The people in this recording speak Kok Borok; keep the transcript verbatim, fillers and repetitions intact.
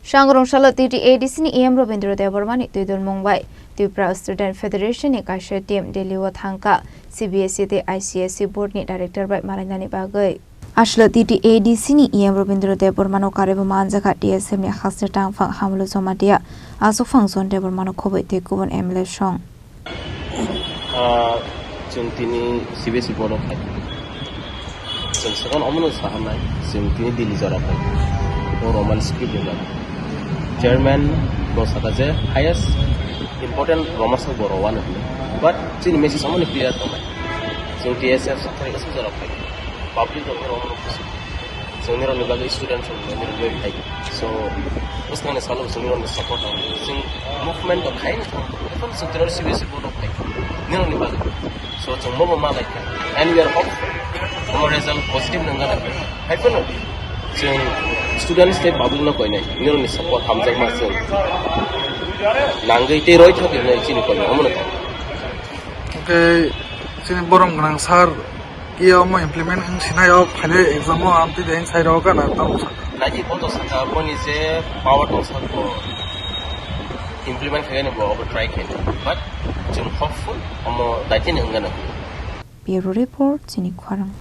Sangrong salo T T A D C ni E M Robindra Debbarma ni twidulmung bai Tripura Student Federation ni kaisa team Delhi o thangkha C B S E tei I C S E board ni director bai malainani bagwi. Aswk T T A D C ni E M Robindra Debbarma no karwi bo manjakha T S F ni Hasna Tangphang Hamlu Jamatia, Aswkphang John Debbarma no khobwi tei kubun M L A song. Ah, chwng tini C B S E board o phai. Chwng second omono sahanai, chwng tini Delhi jora phai. O Roman script ni bagwi. Chairman bo saka je highest important Roman script bo Roman hwnwi. But chini message omono clear tongnai. Chwng T S F sakthari kaisa jora phai. Public rok oro omo kusu. Chwng nirokni bagwi student rok nirokni bagwi phai. So, bwskangni salo chwng nirokni support nang. Chwng movement rok khai nang. Ekhon chwng tini C B S E board rok phai. Nirokni bagwi. So, chwng bobo ma lai kha. And we are hopeful. Omo result positive nang gana. Hai phano chwng students tei public no koinai. Nirokni support hamjakma chwng. Nangwi tei roi thok hinwi chini koinai. Omono thang. Okay, chini borom gwnang sir. Iya omo implement wng sinai o phainai exam o amtwi de wng sai rw gana tamo saka. Naidi bo to saka boni je power tong saka bo implement khainai bo obo try khainai. But chwng hopeful omo daitini wng gana. Bureau Report, chini khorang.